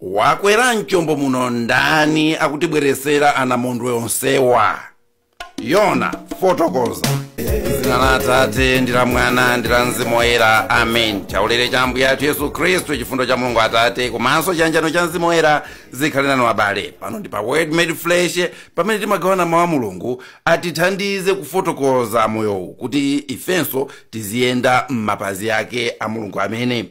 Wakwera mchombo muno ndani akutibweresera anamondwe onsewa? Yona, fotokoza. Zina la Atate ndi la Mwana ndi la Mzimu Woyera, amen. Chaulere cha Ambuye athu Yesu Khristu, chifundo cha Mulungu Atate komanso chiyanjano cha Mzimu Woyera zikhale nanu abale. Pano ndi pa Word Made Flesh, pamene timagawana mawu a Mulungu atithandize kufotokoza moyowu kuti ifenso tiziyenda m'mapazi ake a Mulungu amene.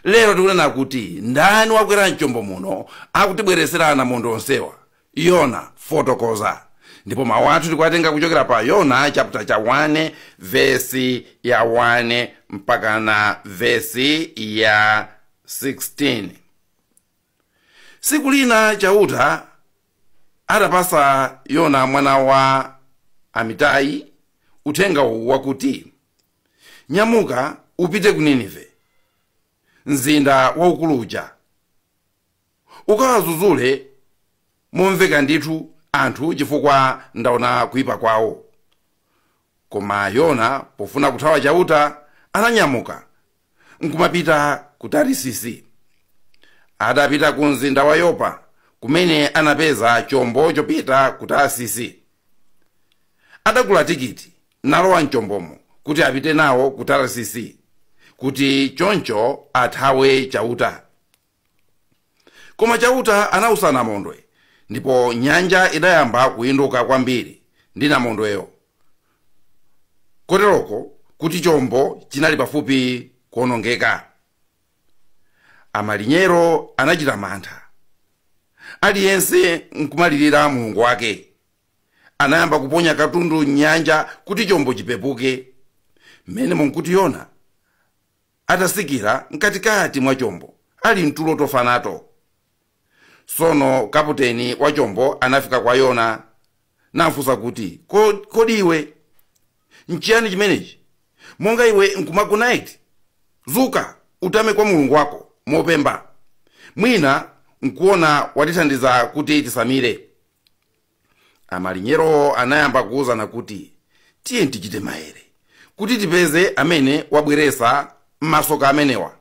Lero tikunena kuti ndani wakwera mchombo muno akutibweresera anamondwe onsewa? Yona, fotokoza. Ndipo mawu athu tikuwatenga kuchokera pa Yona chapter cha 1 vesi ya 1 mpaka na vesi ya 16. Siku lina Chauta adapasa Yona mwana wa Amitai uthenga uwu wakuti, nyamuka upite ku Ninive, mzinda waukulu uja, ukawadzudzule momveka ndithu anthu chifukwa ndaona kuyipa kwawo. Koma Yona pofuna kuthawa Chauta ananyamuka nkumapita ku Tarisisi. Adapita ku mzinda wa Yopa kumene anapeza chombo chopita ku Tarisisi. Adagula tikiti nalowa mchombomo kuti apite nawo ku Tarisisi, kuti choncho athawe Chauta. Koma Chauta anausa namondwe, ndipo nyanja idayamba kuyinduka kwambiri ndi namondweyo, koteroko kuti chombo chinali pafupi kuonongeka. Amalinyero anachita mantha, aliyense nkumalirira mulungu wake. Anayamba kuponya katundu m'nyanja kuti chombo chipepuke. Mmene munkuti Yona atasikira mkatikati mwa chombo ali mtulo tofanato. Sono kaputeni wa chombo anafika kwa Yona nafunsa kuti, kodi iwe nchiyani chimenechi? Monga iwe nkumagona eti? Zuka utame kwa mulungu wako mopemba, mwina nkuona watithandiza kuti tisamire. Amalinyero anayamba kuwuzana kuti, tiye tichite maere kuti tipeze amene wabweresa masoka amenewa.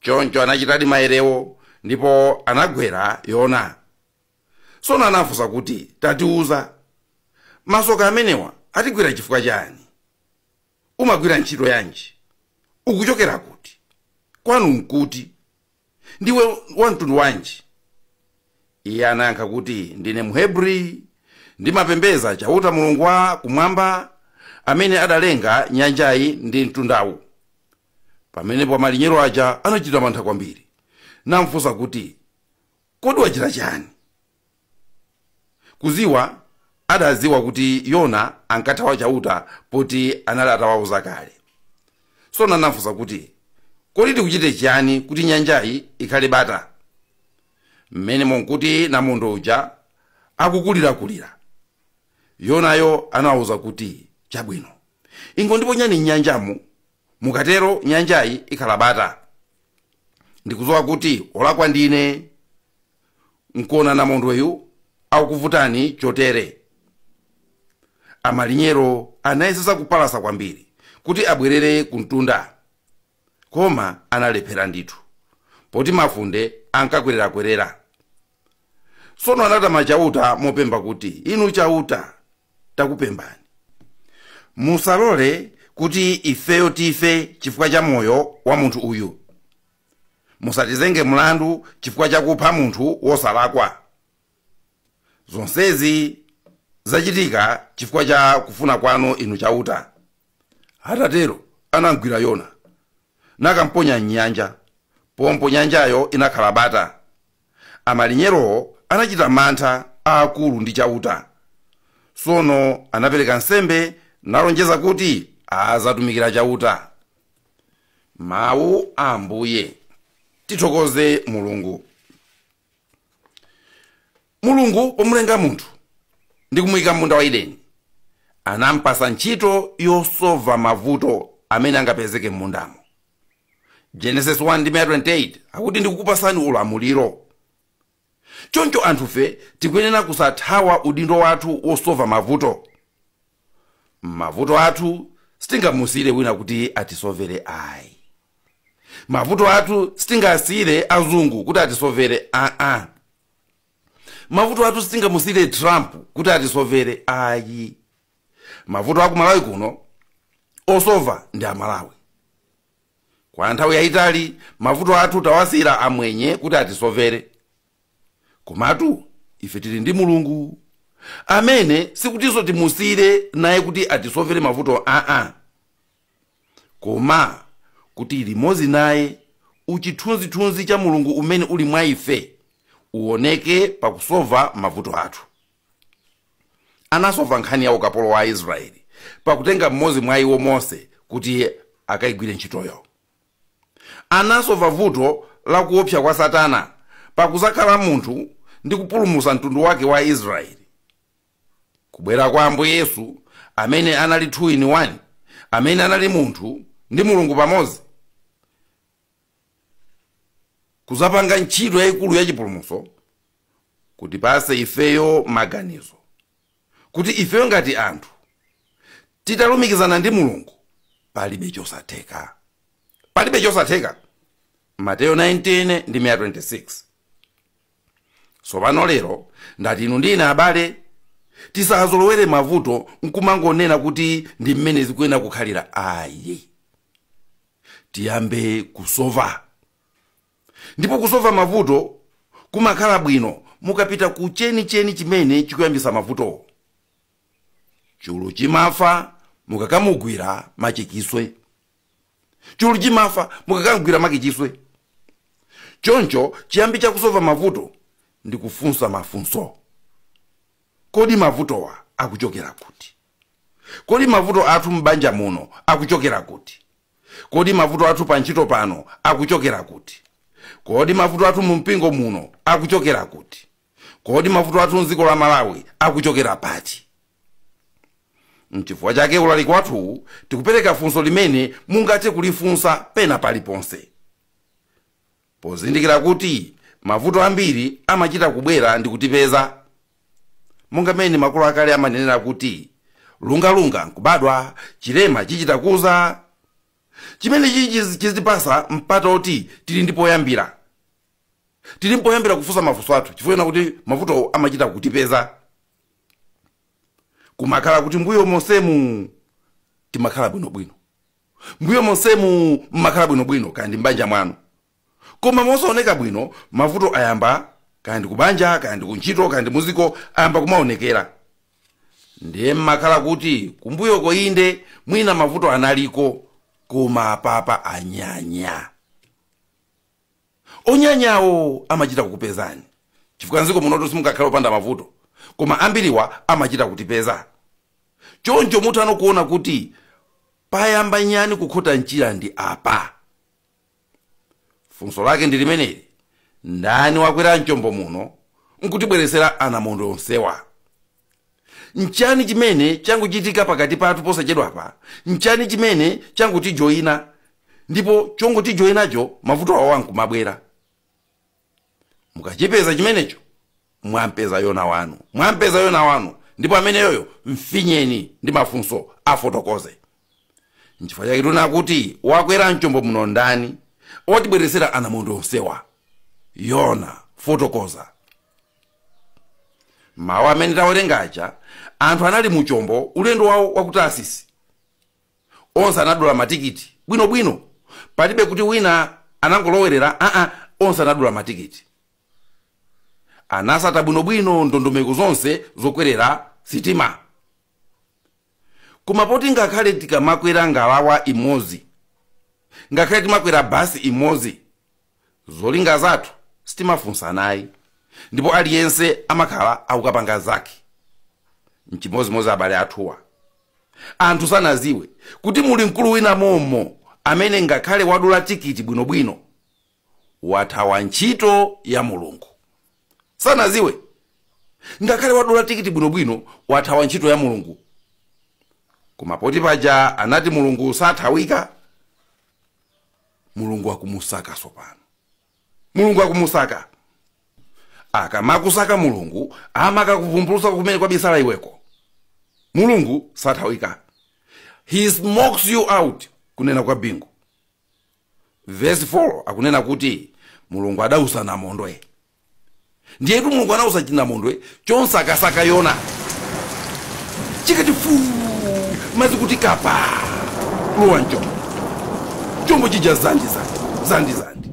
Choncho anachitadi maerewo ndipo anagwera Yona. Sono anafunsa kuti, tatiuza, masoka amenewa atigwera chifukwa chani? Umagwira ntchito yanji? Ukuchokera kuti? Kwanu nkuti? Ndiwe wamtundu wanji? Iye anayankha kuti, ndine Mhebri, ndimapembedza Chauta Mulungu wa kumwamba amene adalenga nyanjayi ndi mtundawu. Pamenepo amalinyero aja anachita mantha kwambiri namfunsa kuti, kodi wachita chani? Kuziwa adaziwa kuti Yona ankathawa Chauta poti anali atawauza kale. Sono anafunsa kuti, kodi tikuchite chani kuti nyanjayi ikhale bata? Mmene monkuti namondwe uja akukulirakulira, Yonayo anawauza kuti, chabwino, ingondiponyani m'nyanjamu, mukatero nyanjayi ikhala bata. Ndikudziwa kuti olakwa ndine, nkuona namondweyu akukuvutani chotere. Amalinyero anayesesa kupalasa kwambiri kuti abwerere kumtunda, koma analephera ndithu poti mafunde ankakwererakwera. Sono anatama Chauta mopemba kuti, inu Chauta, takupembani, musalole kuti ifeyo tife chifukwa cha moyo wa munthu uyu. Musatizenge mlandu chifukwa chakupha munthu wosalakwa. Zonsezi zachitika chifukwa cha kufuna kwanu inu Chauta. Atatero anamgwira Yona nakamponya m'nyanja. Pompo nyanjayo inakhala bata. Amalinyerowo anachita mantha aakulu ndi Chauta. Sono anapereka nsembe nalonjeza kuti azatumikira Chauta. Mawu a Ambuye. Tithokoze Mulungu. Mulungu pomulenga munthu ndi kumuyika m'munda wa Edeni, anampasa ntchito yosova mavuto amene angapezeke m'mundamo. Genesis 1:28 akuti, ndikukupasani ulamuliro. Choncho anthufe tikuyenera kusathawa udindo wathu wosova mavuto. Mavuto athu sitingamusiyire wina kuti atisovere ayi. Mavuto athu sitingasiyire azungu kuti atisovere, aa. Mavuto athu sitingamusiyire Trump kuti atisovere, ayi. Mavuto aku Malawi kuno osova ndi Amalawi. Kwa nthawi yayitali mavuto athu tawasiyira amwenye kuti atisovere, komatu ife tili ndi Mulungu amene sikutinso timusiyire naye kuti atisovere mavuto, aa, koma kuti limodzi naye uchithunzithunzi cha Mulungu umene uli mwa ife uoneke pakusova mavuto athu. Anasova nkhani ya ukapolo wa Aisraeli pakutenga mmodzi mwa iwo, Mose, kuti akayigwire ntchitoyo. Anasova vuto la kuopsa kwa Satana pakuzakhala munthu ndi kupulumutsa mtundu wake wa Israeli. Kubwera kwa Ambuye Yesu amene anali 2 in 1, amene anali munthu ndi Mulungu pamodzi, kuzapanga ntchito yayikulu ya chipulumutso, kuti pase ifeyo maganizo kuti ifeyo ngati anthu titalumikizana ndi Mulungu palibe chosatheka, palibe chosatheka. Mateyo 19 ndi 26. Tsopano lero ndati inu ndi ine abale tisazolowere mavuto nkumangonena kuti ndi mmene zikuyenera kukhalira, ayi. Tiyambe kusova, ndipo kusova mavuto kumakhala bwino mukapita ku chenicheni chimene chikuyambisa mavutowo. Chulu chimafa mukakamugwira machikiswe, chulu chimafa mukakamugwira makichiswe. Choncho chiyambi chakusova mavuto ndi kufunsa mafunso. Kodi mavutowa akuchokera kuti? Kodi mavuto athu m'banja muno akuchokera kuti? Kodi mavuto athu pa ntchito pano akuchokera kuti? Kodi mavuto athu mu mpingo muno akuchokera kuti? Kodi mavuto athu mdziko la Malawi akuchokera pati? Mchifukwa chake ulaliki wathuwu tikupereka funso limene mungathe kulifunsa pena paliponse, pozindikira kuti mavuto ambiri amachita kubwera ndi kutipeza, monga mmene makolo akale amanenera kuti lungalunga nkubadwa, chilema chichita kuza. Chimene chichi chizitipasa mpata oti tili ndi poyambira, tili mpoyambira kufunsa mafunso athu, chifukwa kuti mavuto amachita kutipeza. Kumakhala kuti mbuyo monsemu timakhala bwinobwino, mbuyo monsemu mmakhala bwinobwino kaya ndi m'banja mwanu, koma mosaoneka bwino mavuto ayamba, kaya ndi kubanja, kaya ndi kuntchito, kaya ndi muziko, ayamba kumaonekera. Ndiye mmakhala kuti kumbuyoko inde mwina mavuto analiko, koma apapa anyanya. Onyanyawo amachita kukupezani, chifukwa mdziko munotu simungakhala opanda mavuto, koma ambiriwa amachita kutipeza. Choncho mutha kuona kuti payamba nyani kukhota mchira ndi apa. Funso lake ndi limeneli: ndani wakwera mchombo muno nkutibweresera anamondo onsewa? Nchani chimene changuchitika pakati pathu posachedwapa? Nchani chimene changutijoyina, ndipo chongotijoyinacho mavuto awo ankumabwera? Mukachipeza chimenecho mwampeza Yona wanu, mwampeza Yona wanu, ndipo ameneyoyo mfinyeni ndi mafunso afotokoze. Nchifukwa chake tuna kuti wakwera mchombo muno ndani otibweresera anamondo onsewa? Yona, fotokoza. Mawu amene tawerengacha, anthu anali muchombo ulendo wawo waku Tarsisi. Onse anadula matikiti bwinobwino, palibe kuti wina anangolowerera, aa, onse anadula matikiti, anasata bwinobwino ndondomeko zonse zokwerera sitima. Koma poti ngakhale tikamakwera ngalawa imodzi, ngakhale timakwera basi imodzi, zolinga zathu sitimafunsanayi, ndipo aliyense amakhala akukapanga zake. Mchimozimozi abale athuwa, anthu sanaziwe kuti muli mkulu wina momo amene ngakhale wadula tikiti bwinobwino wathawa ntchito ya Mulungu. Sanaziwe, ngakhale wadula tikiti bwinobwino wathawa ntchito ya Mulungu. Koma poti paja anati Mulungu sathawika, Mulungu akumusaka tsopano. Mulungu akumusaka. Akamakusaka Mulungu amakakuvumbulutsa kumene kwabisala iweko. Mulungu sathawika, he smokes you out, kunena kwa Bingu. Verse 4 akunena kuti Mulungu adausa namondwe. Ndiyetu Mulungu anausa chinamondwe chonsakasaka Yona, chikati fuu madzi kuti kapa kulowa mchombo. Chombo chija zandi zandi zandi zandi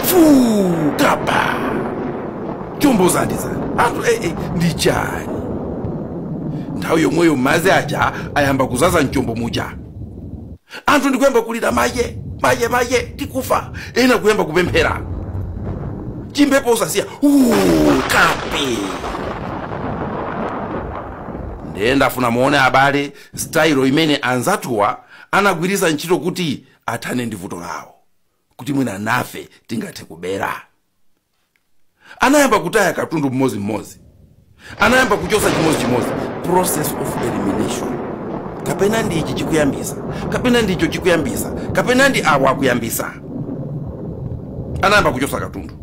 fuu kapa chombo zandi zandi. Anthu ndi chani? Nthawi yomweyo madzi aja ayamba kuzaza mchombo muja. Anthu ndikuyamba kulira maye maye maye tikufa. Ena kuyamba kupemphera. Chimpepo osasiya kapi. Ndiye ndafuna muone abale style imene anzathuwa anagwiritsa ntchito kuti athane ndi vuto lawo, kuti mwina nafe tingathe kubera. Anayamba kutaya katundu mmodzi-mmodzi, anayamba kuchosa chimodzi-chimodzi. Process of elimination. Kapena ndi ichi chikuyambisa, kapena ndicho chikuyambisa, kapena ndi awa akuyambisa. Anayamba kuchosa katundu,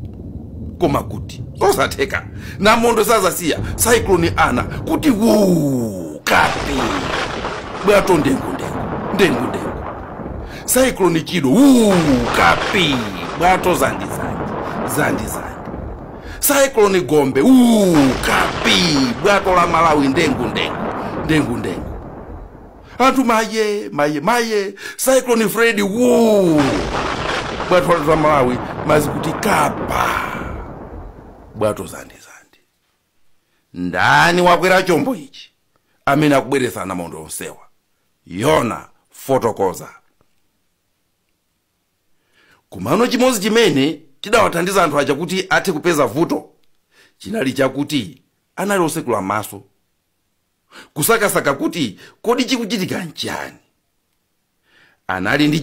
koma kuti osatheka. Namondo sazasiya. Cyclone ana kuti wuu kapi bwato ndengu ndengu ndengu ndengu. Cyclone chido wuu kapi bwato zandi zandi zandi zandi. Cyclone gombe wuu kapi bwato la Malawi ndengu ndengu ndengu ndengu. Anthu maye maye maye. Cyclone Freddy wuu bwato la Malawi mazi kuti kapa bwato zandi zandi. Ndani wakwera chombo ichi amene akubweretsa namondo onsewa? Yona fotokoza. Kumano chimodzi chimene chidawathandiza anthu aja kuti athe kupeza vuto chinali chakuti anali osekula maso, kusakasaka kuti kodi chikuchitika nchani. Anali ndi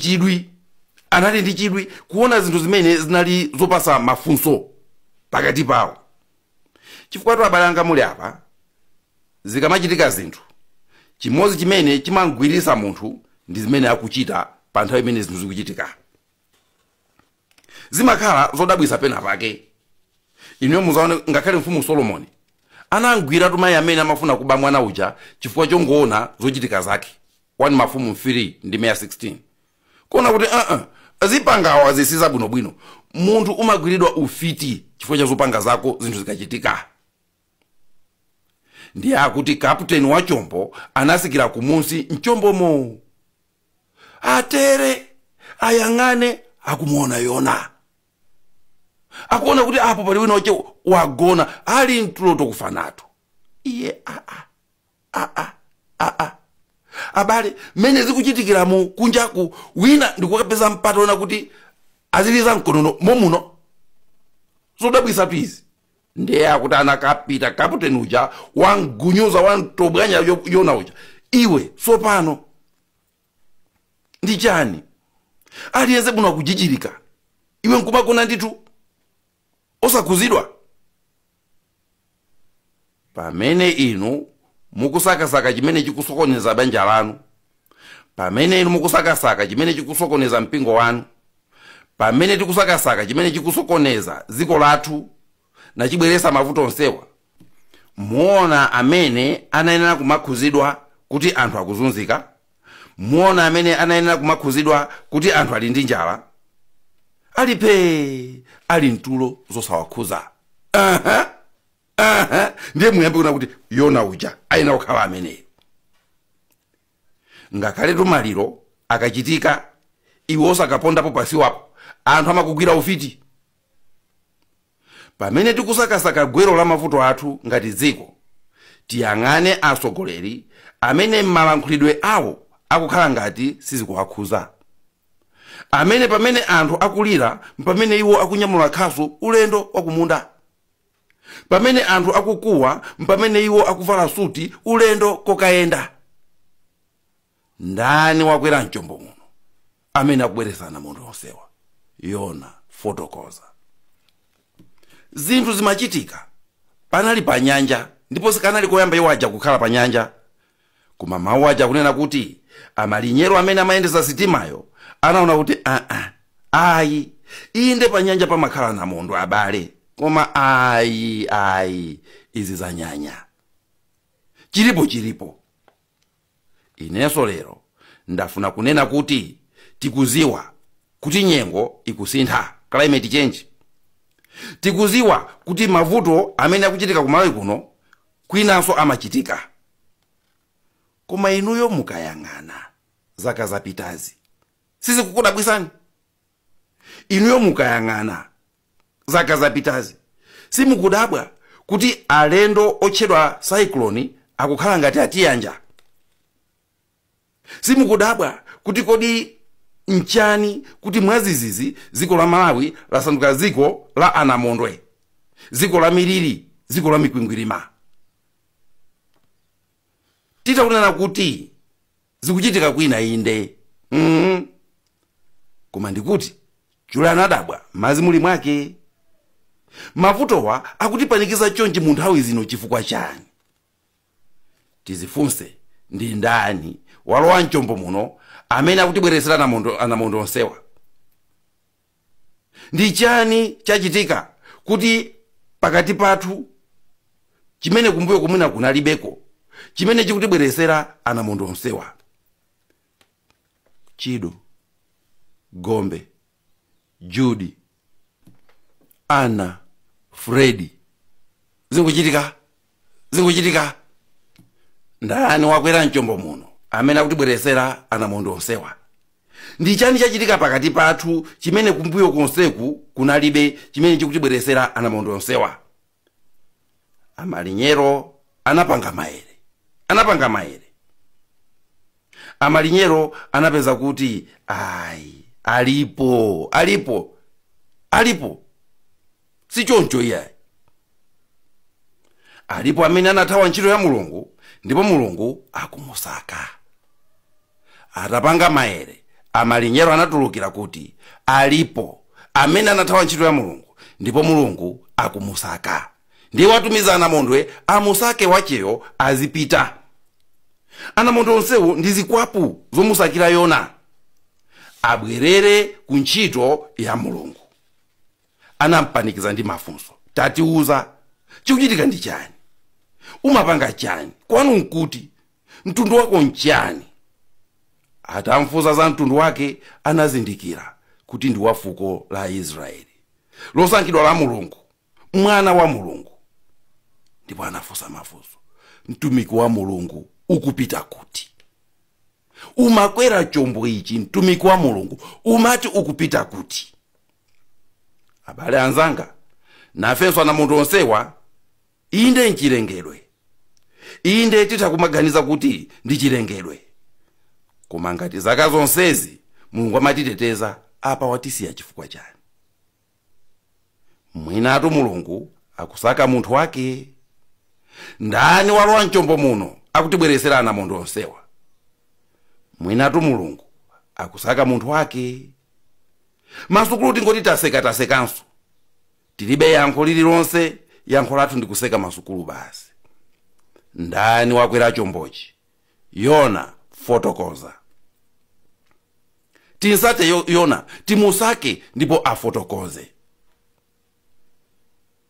chidwi kuona zinthu zimene zinali zopasa mafunso pakati pawo. Chifukwa abale anga muli apa, zikamachitika zinthu, chimodzi chimene chimangwirisa munthu ndi zimene akuchita pa nthawi imene zinthu zikuchitika. Zimakhala zodabwisa pena pake. Inuyo muzaone ngakhale mfumu Solomoni anangwira tumayi amene amafuna kuba mwana uja chifukwa chongoona zochitika zake. 1 Mafumu 3 ndi 16. Kuona kuti zipangawa zisiza bwinobwino. Munthu umagwiridwa ufiti chifukwa cha zopanga zako zinthu zikachitika. Ndiye akuti kaputeni wa chombo anasikira kumunsi mchombomo. Atere ayang'ane akumuona Yona. Akuona kuti apo pali wina wache wagona ali mtulo tokufa nato. Iye abale mene zikuchitikiramo kunjaku wina ndikukapeza mpato ona kuti aziliza mkonono momuno. Zodabwisa izi. Ndiye akuti anakapita kaputeni uja wangunyuza wantobwanya Yona uja. Iwe sopano ndi chani? Aliyense muno akujichirika. Iwe nkumakona ndithu osakuzidwa. Pamene inu mukusakasaka chimene chikusokoneza banja lanu, pamene inu mukusakasaka chimene chikusokoneza mpingo wanu, pamene tikusakasaka chimene chikusokoneza dziko lathu na chibweresa mavuto onsewa, muona amene anayenera kumakhuzidwa kuti anthu akuzunzika, muona amene anayenera kumakhuzidwa kuti anthu ali ndi njala, alipe ali mtulo zosawakhuza. Ndiye muyambe kuona kuti Yona uja ayina kukhala ameneyo. Ngakhale tumaliro akachitika iwe osakapondapo pasiwapo, anthu amakugwira ufiti. Pamene tikusakasaka gwero la mavuto athu ngati dziko, tiyang'ane atsogoleri amene m'malankhulidwe awo akukhala ngati sizikuwakhuza, amene pamene anthu akulira pamene iwo akunyamula khasu ulendo wakumunda, pamene anthu akukuwa pamene iwo akuvala suti ulendo kokayenda. Ndani wakwera mchombo muno amene akubweresana munthu onsewa? Yona fotokoza. Zinthu zimachitika panali pa nyanja, ndipo sikanali koyamba iwo aja kukhala pa nyanja. Koma mawu aja kunena kuti amalinyero amene amayendesa sitimayo anaona kuti ayi, inde pa nyanja pamakhala namondo abale, koma ayi izi za nyanya chilipo chilipo. Inenso lero ndafuna kunena kuti Tikuziwa kuti nyengo ikusintha, climate change. Tikuziwa kuti mavuto amene akuchitika kumalawi kuno kwinanso amachitika. Koma inuyo mukayang'ana zaka zapitazi, sizikukudabwisani? Inuyo mukayang'ana zaka zapitazi, simukudabwa kuti alendo otchedwa cyclone akukhala ngati atiyanja? Simukudabwa kuti kodi nchani kuti mwazizizi dziko la Malawi lasanduka dziko la anamondwe, dziko la miliri, dziko la mikwingwirima? Titakunena kuti zikuchitika kwina, inde, Koma ndikuti chule anadabwa madzi muli mwake. Mavutowa akutipanikiza chonchi mu nthawi zino chifukwa chani? Tizifunse, ndi ndani walowa mchombo muno amene akutibweresera anamondo onsewa? Ndi chani chachitika kuti pakati pathu chimene kumbuyo kumwina kunalibeko, chimene chikutibweresera anamondo onsewa? Chido, Gombe, Judy, Anna, Fredi, zikuchitika, zikuchitika. Ndani wakwera mchombo muno amene akutibweresera anamondo onsewa? Ndi chani chachitika pakati pathu chimene kumbuyo konseku kunalibe, chimene chikutibweresera anamondo onsewa? Amalinyero anapanga maere, anapanga maere. Amalinyero anapeza kuti ayi, alipo, alipo, alipo, sichoncho iyayi. Alipo amene anathawa ntchito ya Mulungu ndipo Mulungu akumusaka. Atapanga maere, amalinyero anatulukira kuti alipo amene anathawa ntchito ya Mulungu ndipo Mulungu akumusaka, ndiye watumiza anamondwe amusake wacheyo azipita. Anamondwe onsewo ndi zikwapu zomusakira Yona abwerere ku ntchito ya Mulungu. Anampanikiza ndi mafunso, tatiuza chikuchitika ndi chani, umapanga chani, kwanu nkuti, mtundu wako nchani? Atamfunsa za mtundu wake anazindikira kuti ndi wa fuko la Israeli losankhidwa la Mulungu, mwana wa Mulungu. Ndipo anafunsa mafunso, mtumiki wa Mulungu ukupita kuti? Umakwera chombo ichi, mtumiki wa Mulungu umati ukupita kuti? Abale anzanga, nafenso anamondo onsewa, inde nchilengedwe, inde titha kumaganiza kuti ndi chilengedwe, koma ngati zaka zonsezi Mulungu amatiteteza, apa watisiya chifukwa chani? Mwinatu Mulungu akusaka munthu wake. Ndani walowa mchombo muno akutibweresera anamondo onsewa? Mwinatu Mulungu akusaka munthu wake. Masukulu tingoti taseka, tasekanso, tilibe yankho lililonse. Yankho lathu ndikuseka masukulu basi. Ndani wakwera chombochi? Yona fotokoza. Tinsate Yona, timusake ndipo afotokoze.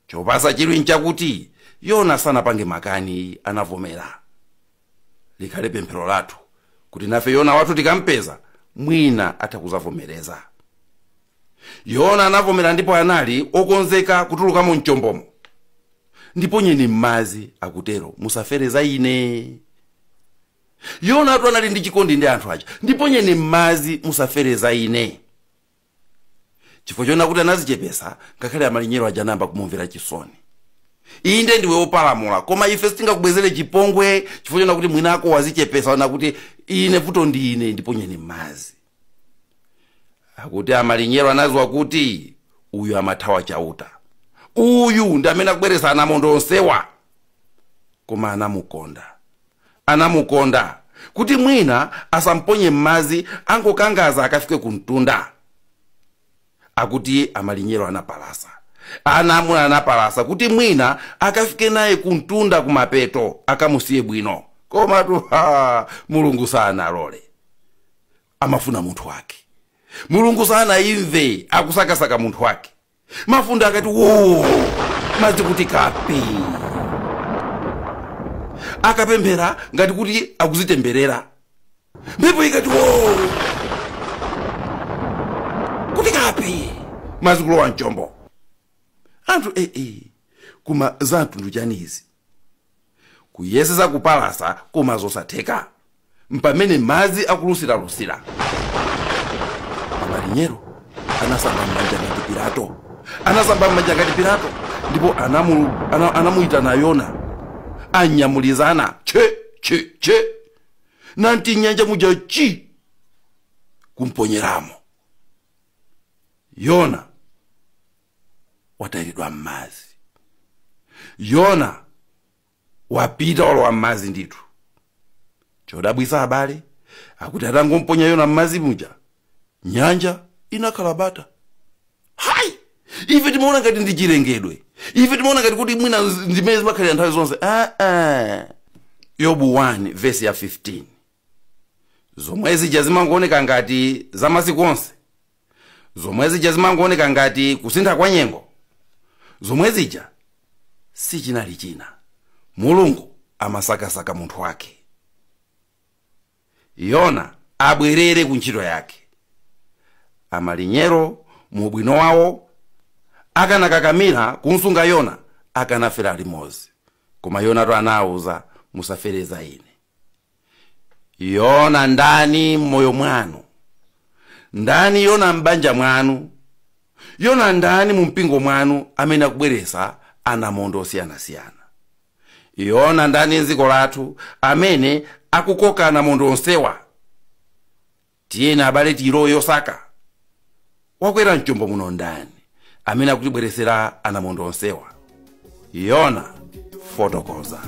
Chopasa chilwi nchakuti Yona sanapange makani, anavomera. Likhale pemphero lathu kuti nafe Yona wathu tikampeza mwina atha kuzavomereza. Yona anavomera ndipo anali okonzeka kutulukamo mchombomo. Ndipo nyeni m'madzi, akutero, musafereza ine. Yona atu anali ndi chikondi ndi anthu aja. Ndipo nyeni m'madzi, musafereza ine. Chifukwa chona kuti anazichepesa, ngakhale amalinyero aja anayamba kumumvera chisoni. Inde ndiwe wopalamula, koma ife sitingakubwezere chipongwe chifukwa chona kuti mwinako wazichepesa, ona kuti ine vuto ndi ine, ndipo nyeni m'madzi. Akuti amalinyero anaziwa kuti uyu amathawa chauta, uyu ndi amene akubweresa anamondo onsewa. Koma anamukonda, anamukonda kuti mwina asamponye m'madzi, angokangaza akafike ku mtunda. Akuti amalinyero anapalasa, ana amuna anapalasa kuti mwina akafike naye ku mtunda kumapeto akamusiye bwino. Komatu ha, Mulungu sanalole, amafuna munthu wake. Mulungu sanayimve akusakasaka munthu wake. Mafunde akati wo, madzi kuti kapi, akapemphera ngati kuti akuzitemberera. Mphepo ikati wo, Chapi madzi kulowa mchombo. Anthu koma za mtundu chanizi kuyesesa kupalasa koma zosatheka, mpamene madzi akulusiralusira. Amalinyero anasamba m'manja ngati Pilato, anasamba m'manja ngati Pilato, ndipo anamuyitana Yona, anyamulizana che che che nanti nyanja muja chi kumponyeramo. Yona watayiridwa m'madzi, Yona wapita walowa m'madzi ndithu. Chodabwisa abale, akuti atangomponya Yona m'madzi muja, nyanja inakhala bata. Hayi, ife timaona ngati ndi chilengedwe, ife timaona ngati kuti mwina ndimene zimakhalira nthawi zonse. Yobu 1 vesi ya 15, zomwe zija zimangooneka ngati za masiku onse, zomwe zija zimangooneka ngati kusintha kwa nyengo, zomwe zija sichinali china, Mulungu amasakasaka munthu wake. Yona abwerere ku ntchito yake. Amalinyero mu bwino wawo akanakakamira kumsunga Yona, akanafera limodzi, koma Yona to anawuza, musafereza ine. Yona ndani mmoyo mwanu? Ndani Yona m'banja mwanu? Yona ndani mu mpingo mwanu amene akubweresa anamondo osiyanasiyana? Yona ndani mdziko lathu amene akukoka anamondo onsewa? Tiyeni abale, tilowe yosaka. Wakwera mchombo muno ndani amene akutibweresera anamondo onsewa? Yona fotokoza.